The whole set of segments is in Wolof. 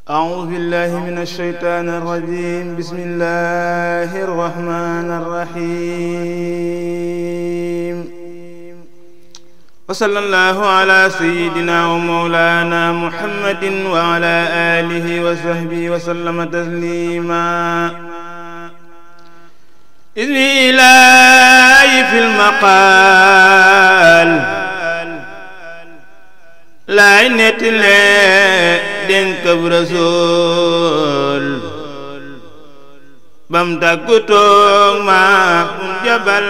أعوذ بالله من الشيطان الرجيم بسم الله الرحمن الرحيم وصلى الله على سيدنا ومولانا محمد وعلى آله وصحبه وسلم تسليما إذ إلهي في المقال لا نتلي dénkab rasul bam tàggutoog ma jabal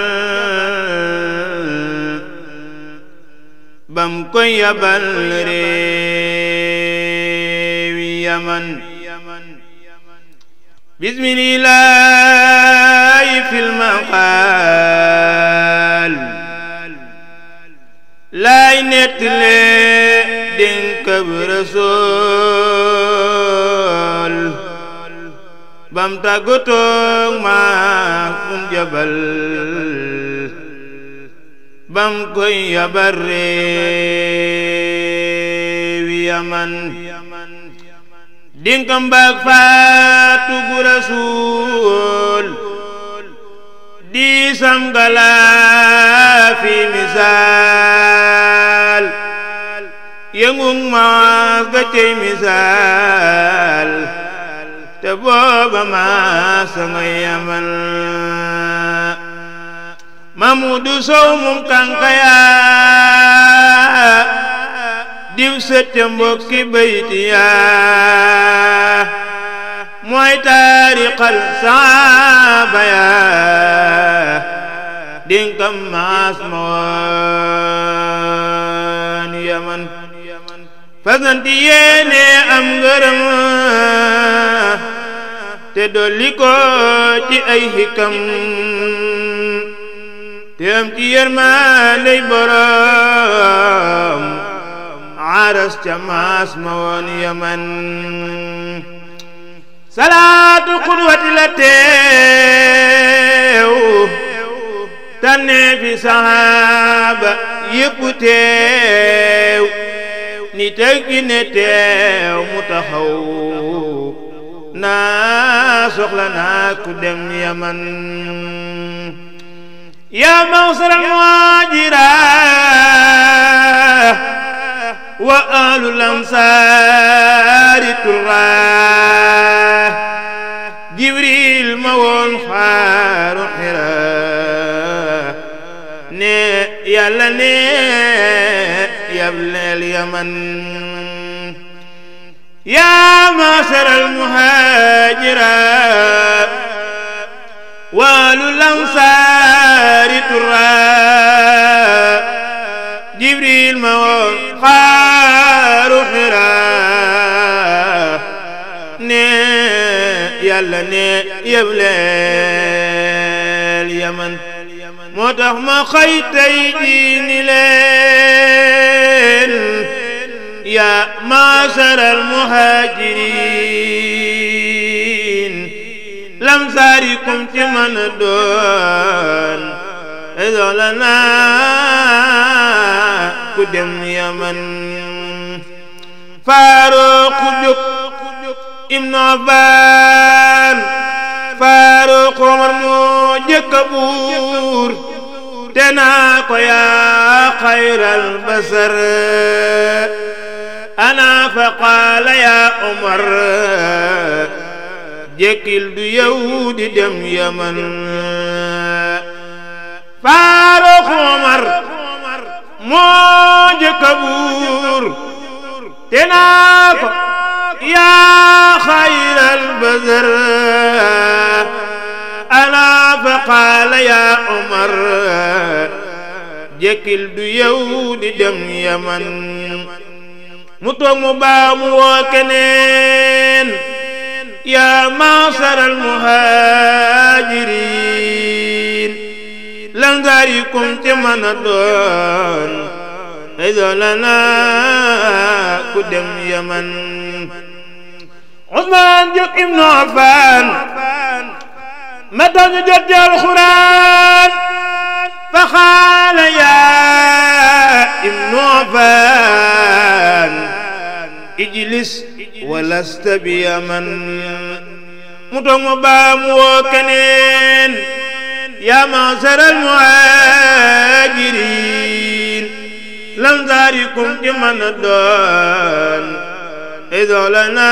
bam koy yabal réewi yaman bismillahi fil maqal lay nettale dénkab rasul bam tàggutoog ma jabal bam koy yabal réewi yaman dénkam baag faatu gu rasul di samgala fi misaal yëngung maas ga cey misaal te booba maas nga yamal Mamudu Sow mum kankaya diw sëtte mbokki baytiya mooy taariqal saaba ya dénkam maas ma woon yaman fasanti yéene am ngërëm te dolli ko ci ay xikam te am ci yërmandey borom aras ca maas ma woon yaman salaatu xudwati la teew tànnee fi saxaaba yépp teew ni teggi ne teew mu taxaw naa soxla naa ku dem yaman yaa mawsaral muhaajira wa ahlul ansaari turra jibril ma woon xaaru xira ne yàlla ne yableel yaman yaa maasaral muhaajira waalul ansaari turra jibril ma woon xaaru xira ne yàlla ne yableel yaman moo tax ma xëy tey jii ni leen yaa maasaral muhaajiriin lamsaarikum ci mën a doon ezola naa ku dem yaman Faaruq jóg ibnu Affaan Faaruq Umar moo jëkk a buur te naa ko yaa xayral basar ana fa qaala yaa Umar jekkil du yow di dem yaman Faaruq Umar moo jëkk a buur te naa ko yaa xayral basar ana fa qaala yaa Umar jekkil du yow di dem yaman mu toog mu baa mu woo keneen yaa maasaral muhaajiriin lansaarikum ci mën a doon izolana ku dem yaman Usmaan jóg ibnu Affaan ma tax ñu jot ci alxuraan fa qaala yaa ibnu Affaan ijlis walasta bi yaman mu toog mu baa mu woo keneen yaa ma'sharal muhaajiriin lansaarikum ci mën a doon idoolana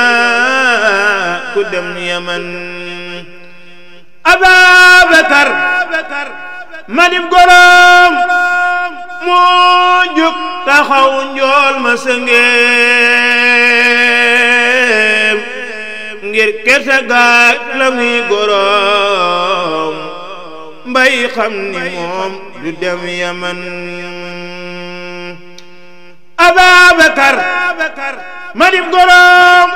ku dem yaman Ababakar ma dib gorom moo jóg taxaw njool ma sëngeem ngir kersa gaak la muy gorom mbay xam ni moom du dem yaman Ababakar ma dib gorom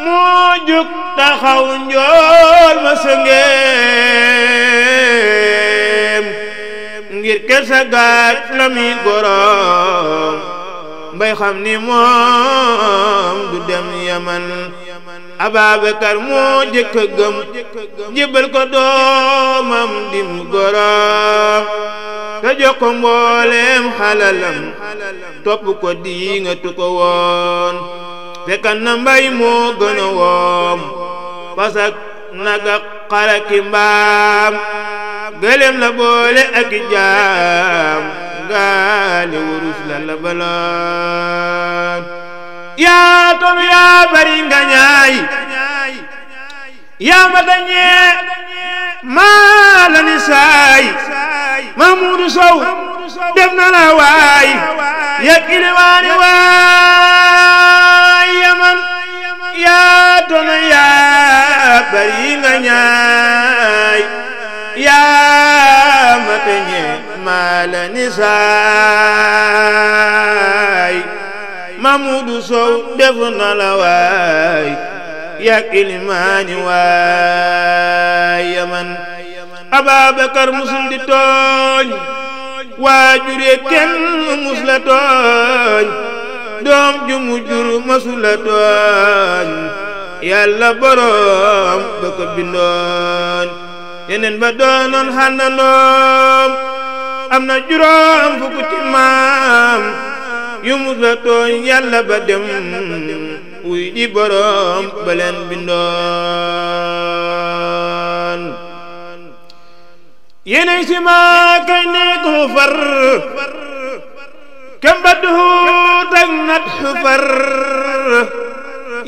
moo jóg taxaw njool ma sëngeem ngir kersa gaak la muy gorom mbay xam ni moom du dem yaman Ababakar moo jëkk a gëm jébbal ko doomam dim gorom te jox ko mbooleem xalalam topp ko diingatu ko woon fekkan na mbay moo gën a woom pasak naga xaraki mbaam gëlem la boole ak jaam gaali wurus la la baloon yaa tom yaa bari nga ñaay yaa mata ñee maa la ni saay Mamudu Sow def na la waay yak iliwaani waay yaman yaa tono yaa bari nga ñaay yaa mata ñee maa la ni saay Mamudu Sow def na la waay yak ilimaani waay yaman Ababakar musul di tooñ waajure kenn mus la tooñ doom ju mu jur masul la tooñ Yàlla boroom ba ko bindoon yeneen ba doonoon xàndandoom am na juróom fukk ci maam yu mus la tooñ Yàlla ba dem wuy di boroom ba leen bindoon yeneen si maa kay neeku far kamba duut ak nat xufar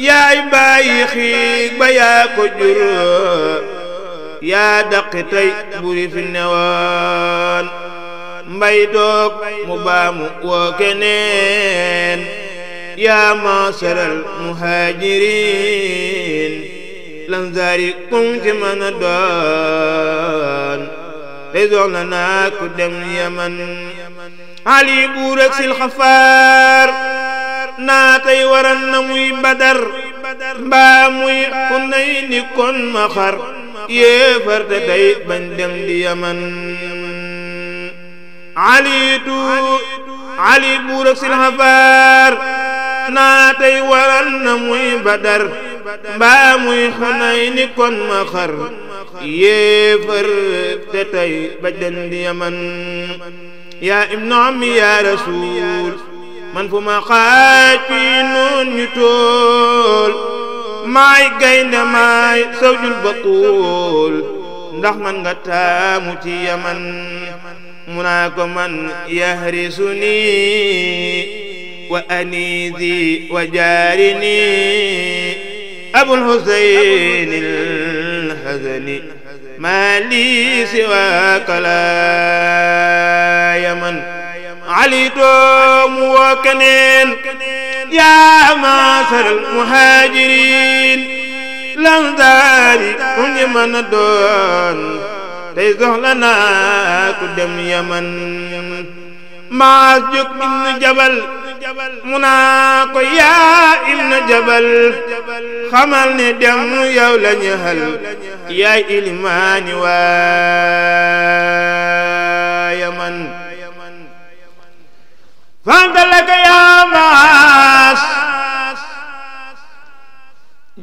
yaay bàyyi xiig ba yaa ko jur yaa daqi tey buri fi newoon mbay doog mu baamu woo keneen yaa ma'sharal muhaajiriin lansaarikum ci mën a doon tey soxla naa ku dem yaman Ali buur ak sil xafaar naa tey waran na muy badar mbaa muy Hunayni kon ma xar yéefar te tey bañ dem di yaman Ali buur ak sil xafaar naa tey waran na muy badar mbaa muy Hunayni kon ma xar yéefar te tey bañ dem di yaman yaa ibnu ammi yaa rasuul man fu ma xaaj fi noon ñu tool maay gaynde maay sawjul batuul ndax man nga taamu ci yaman mu naa ko man yahrisuni wa aniisi wa jaarini abul husayni al hazani maa lii siwaaka laa yaman Ali doomu woo keneen yaa ma'sharal muhaajiriin lansaari ku ñu mën a doon tey soxla naa ku dem yaman Maas jóg ibnu Jabal mu naa ko yaa ibnu Jabal xamal ne dem yow la ñu xal yaay ilimaani waa yaman fanta laka yaa Maas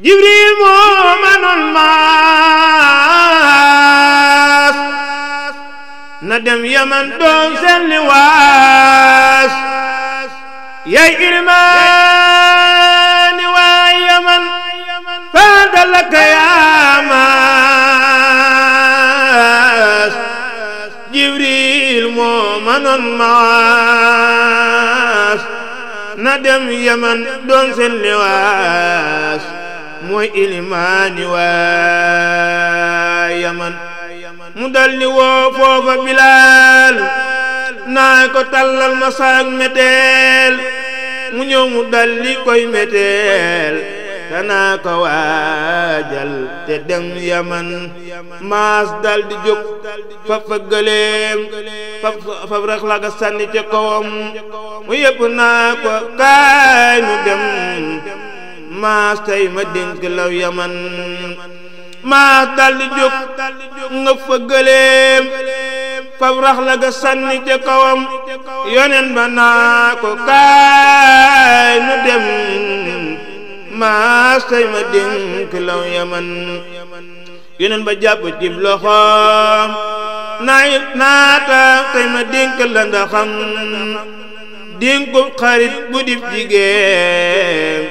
Jibril moo manoon Maas na dem yaman doon seen liwaas yaay ilimaani waa woon maas na dem yaman doon seen liwaas mooy ilimaani waa yaman mu daldi woo foofa Bilaal naa ko tallal ma saak meteel mu ñëw mu daldi koy meteel danaa ko waajal te dem yaman maas daldi jóg fab fa gëléem fab rek la ga sànni ca kawam mu yëpp naa ko kaay nu dem maas tey ma dénk law yaman maas daldi jóg nga fa gëléem fab rax la ga sànni ca kawam yonen ba naa ko kaay nu dem maas tey ma dénk law yaman yonen ba jàpp cib loxoom naata tey ma dénk la ndaxam dénku xarit bu dib jigéen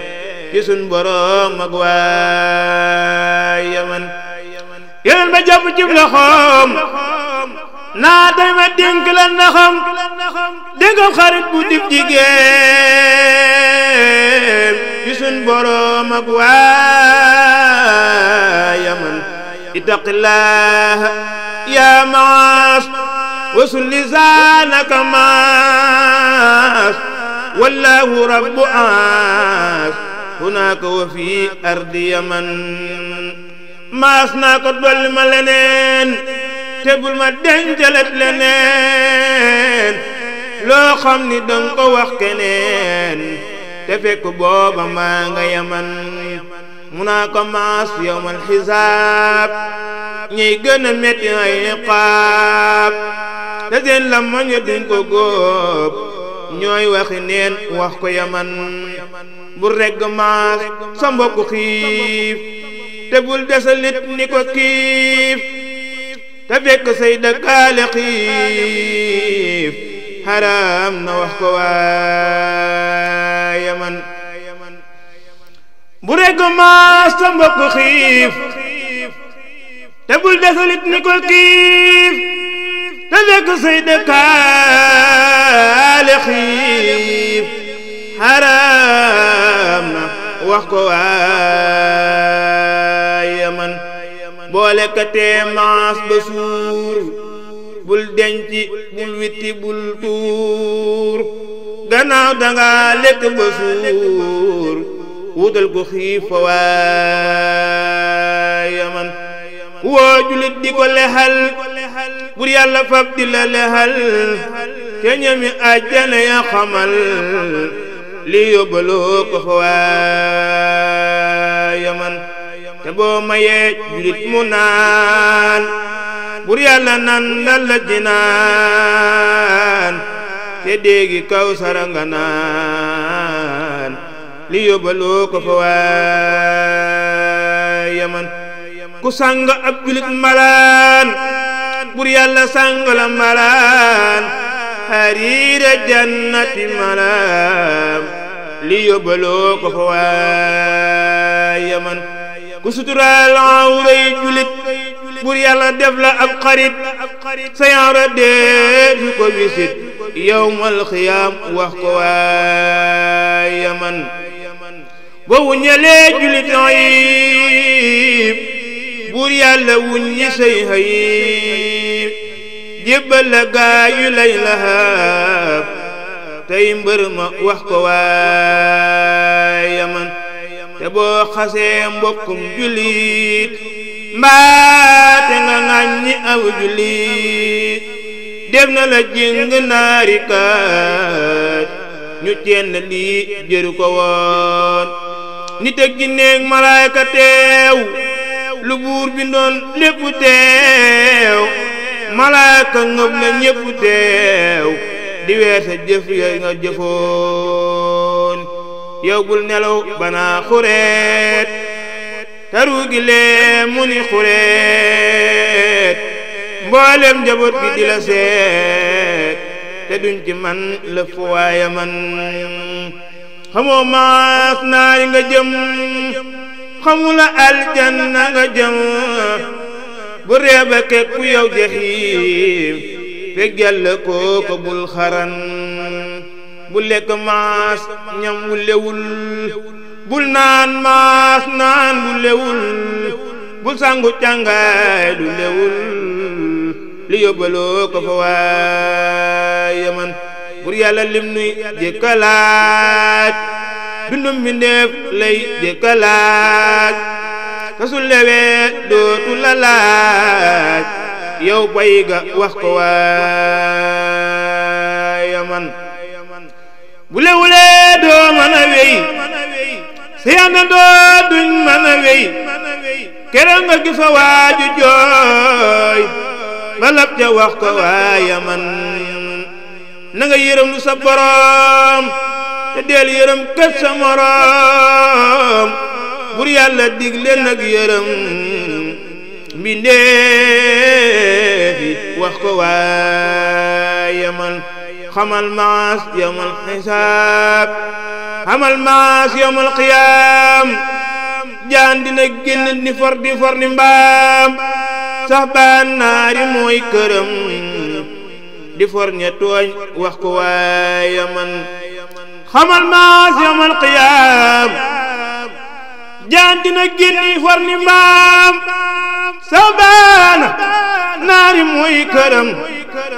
ci sun borom ak waa yaman yonen ba jàpp cib loxoom naa tey ma dénk la ndaxam dénku xarit bu dib jigéen ci sun borom ak waa yaman ittaqillaha ya maas wasul lisaanaka maas wallahu rabbu aas hunaaka wa fi ardi yaman maas naa ko dolli ma leneen te bul ma dencalet leneen loo xam ni danga ko wax keneen te fekk booba maa nga yaman mu naa ko maas yawmal xisaab ñiy gën a metti ay iqaab te seen làmmiñ duñ ko góob ñooy waxi neen wax ko yaman bul regg maas sa mbokk xiif te bul desalit ni ko kiif te fekk say dëkkaale xiif xaraam na wax ko waa yaman bu regg maas sa mbokk xiif te bul desalit ni ko kiif te fekk say dëkkaale xiif xaraam na wax ko waa yaman boole ka tee maas ba suur bul denci bul witti bul tuur gannaaw danga lekk ba suur wutal ko xiif fa waa yaman woo julit di ko lexal bur yàlla fab di la lexal te ñami àjjana ya xamal li yóbbaloo ko fa waa yaman te boo mayee julit mu naan bur yàlla nan dal la jinaan te déegi kaw saranga naan li yóbbaloo ko fa waa yaman ku sang ab julit malaan bur yàlla sang la malaan hariira jannati malaan li yóbbaloo ko fa waa yaman ku suturaal awray julit bur yàlla def la ab xarit say awra deetu ko wisit yawmal xiyaam wax ko waa yaman boo wuññalee julit ayib bur yàlla wuññi say ayib jébbal la gaa yu lay lahab tey mbër ma wax ko waa yaman te boo xasee mbokkum julit mbaate nga ŋàññi aw julit def na la jing naari kaat ñu teen lii jëru ko woon nit ak jinneeg malaayka teew lu buur bindoon lépp teew malaayka ngëb na ñépp teew di weer sa jëf yooyu nga jëfoon yow bul nelaw banaa xureet taruugi lee mu ni xureet mboolem njaboot gi di la seet te duñ ci man lëf waaye man xamoo maas naari nga jëm xamula aljanna nga jëm bu reeba kekku yow jaxiim fekk jàll kooko bul xaran bul lekk maas ñam wu lewul bul naan maas naan bu lewul bul sangu càngaay lu lewul li yóbbaloo ko fa waaye man bur yàlla lim nuy jëkkalaaj dundum mbindeef lay jëkkalaaj kasu lewee dootu la laaj yow pay ga wax ko waaye man bu lewulee doo mën a wey si yàlla doo duñ mën a wey keroog nga gis fa waaju jooy ba lab ja wax ko waaye man na nga yërëm lu sa borom te del yërëm kët sa morom bur yàlla digle nag yërëm mbindeefi wax ko waaye man xamal maas yawmal xisaab xamal maas yawmal qiyaam jaan dina génn ni for di for ni mbaam sax baan naari mooy këram di for ña tooñ wax ko waaye man xamal maas yawmal qiyaam jaan dina génn ni for ni mbaam sax baan naari mooy këram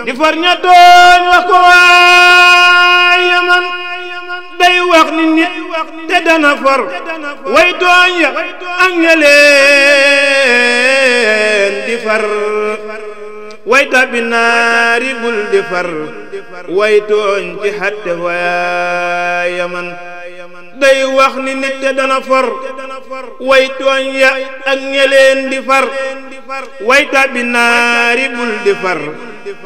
di for ña tooñ wax ko waaye man day wax ni nit te dana for way tooñ ya ak ña leen di far way tabbi naari bul di far way tooñ ci xatte waaye man day wax ni nit te dana for way tooñ ya ak ña leen di far way tabbi naari bul di far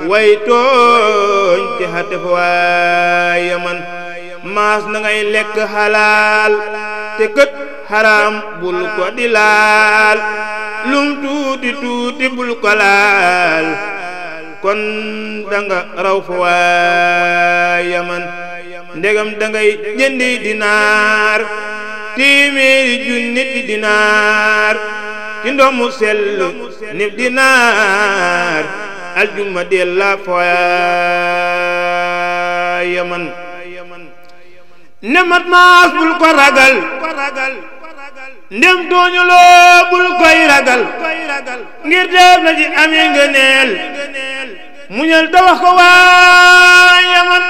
way tooñ ci xatte waaye man maas na ngay lekk xalaal te kët xaraam bul ko di laal lum tuuti tuuti bul ko laal kon danga raw fa waaye man ndegam dangay jëndi dinaar téeméeri junni di dinaar ci ndomu sell ni dinaar aljuma del la fa waaye man ne mat maas bul ko ragal ndem tooñuloo bul koy ragal ngir def na ci amee ngëneel muñal ta wax ko waaye man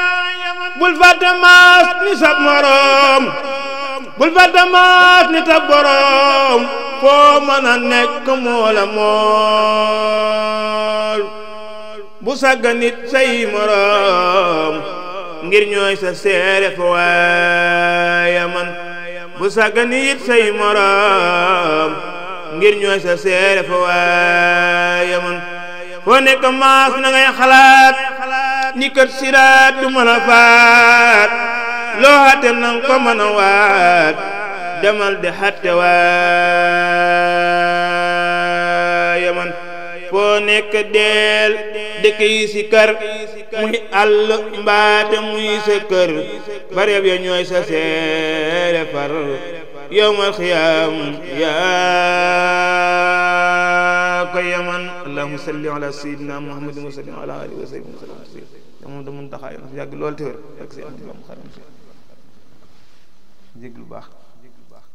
bul fàtte maas ni sab moroom bul fàtte maas ni ta boroom foo mën a nekk moo la mool bu sàgga nit say moroom ngir ñooy sa seere fa waaye man bu sàggani it say moroom ngir ñooy sa seere fa waaye man foo nekk maas na ngay xalaat ni kët siraat du mën a faat loo xatte nang ko mën a waat demal de xatte waaye man foo nekk deel dëkk yi si kër muy àll mbaate muy sa kër barab ya ñooy sa seere far yawmal xiyaam yaa ko yaman allahumma salli ala sayyidina muhammadin wa sallim ala alihi wa sahbihi wa sallam moom da mun taxaay na yàgg lool te wér ak seen am xaram jéglu baax